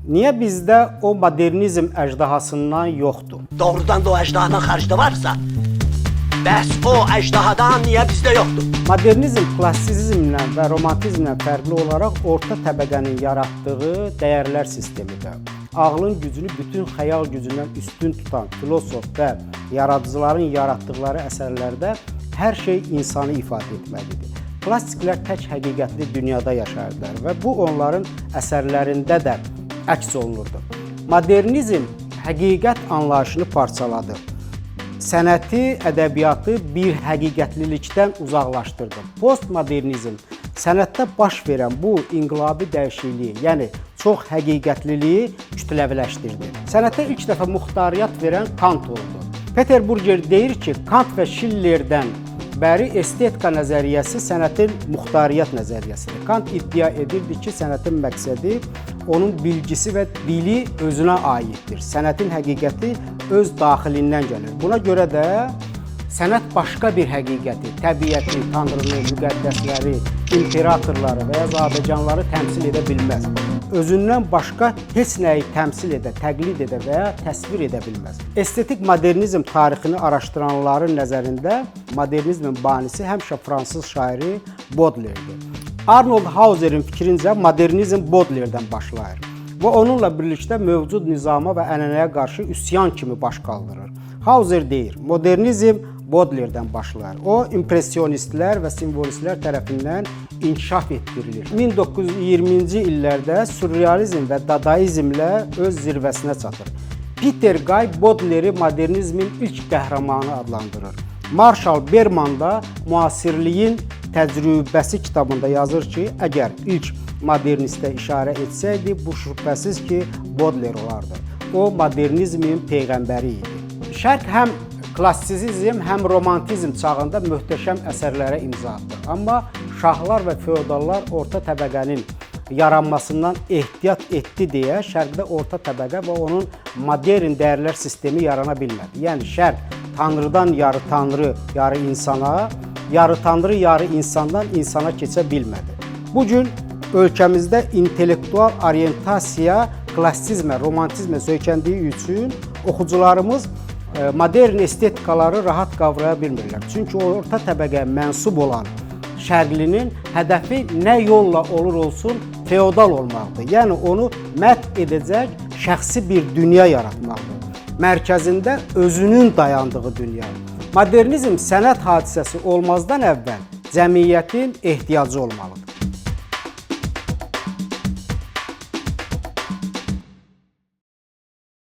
Niyə bizdə o modernizm əjdahasından yoxdur? Doğrudan da o əjdahadan xaricdə varsa, bəs o əjdahadan niyə bizdə yoxdur? Modernizm klassizmlə və romantizmlə fərqli olaraq orta təbəqənin yaratdığı dəyərlər sistemidir. Ağlın gücünü bütün xəyal gücündən üstün tutan filosof və yaradıcıların yaratdıqları əsərlərdə hər şey insanı ifadə etməlidir. Klassiklər tək həqiqətli dünyada yaşayırdılar və bu onların əsərlərində də əks olunurdu. Modernizm həqiqət anlayışını parçaladı. Sənəti, ədəbiyyatı bir həqiqətlilikdən uzaqlaşdırdı. Postmodernizm sənətdə baş verən bu inqilabi dəyişikliyi, yəni çox həqiqətliliyi kütləviləşdirdi. Sənətə ilk dəfə muxtariyyət verən Kant oldu. Peter Burger deyir ki, Kant və Schillerdən bəri estetika nəzəriyyəsi sənətin muxtariyyət nəzəriyyəsidir. Kant iddia edirdi ki, sənətin məqsədi onun bilgisi və dili özünə aiddir. Sənətin həqiqəti öz daxilindən gəlir. Buna görə də sənət başqa bir həqiqəti, təbiəti, tanrını, müqəddəsləri, imperatorları və ya zadəganları təmsil edə bilməz. Özündən başqa heç nəyi təmsil edə, təqlid edə və ya təsvir edə bilməz. Estetik modernizm tarixini araşdıranların nəzərində modernizmin banisi həmişə fransız şairi Baudelaire-dir. Arnold Hauser'in fikrincə modernizm Baudelaire-dən başlayır və onunla birlikdə mövcud nizama və ənənəyə qarşı üsyan kimi baş qaldırır. Hauser deyir, modernizm Baudelaire-dən başlayır. O, impressionistlər və simvolistlər tərəfindən inkişaf etdirilir. 1920-ci illərdə sürrealizm və dadaizmlə öz zirvəsinə çatır. Peter Gay Baudelaire-i modernizmin ilk qəhrəmanı adlandırır. Marshall Berman da müasirliyin təcrübəsi kitabında yazır ki, əgər ilk modernistə işarə etsəydi, bu şübhəsiz ki, Baudelaire olardı. O modernizmin peyğəmbəri idi. Şərq həm klassisizm, həm romantizm çağında möhtəşəm əsərlərə imza atdı. Amma şahlar və feodallar orta təbəqənin yaranmasından ehtiyat etdi deyə Şərqdə orta təbəqə və onun modern dəyərlər sistemi yarana bilmədi. Yəni Şərq tanrıdan yarı tanrı, yarı insana, yarı tanrı, yarı insandan insana keçə bilmədi. Bu gün ölkəmizdə intellektual orientasiya klassizmə, romantizmə söykəndiyi üçün oxucularımız modern estetikaları rahat qavraya bilmirlər. Çünki orta təbəqəyə mənsub olan şərqlinin hədəfi nə yolla olur olsun feodal olmaqdır. Yəni onu mədh edəcək şəxsi bir dünya yaratmaqdır. Mərkəzində özünün dayandığı dünya. Modernizm sənət hadisəsi olmazdan əvvəl cəmiyyətin ehtiyacı olmalıdır.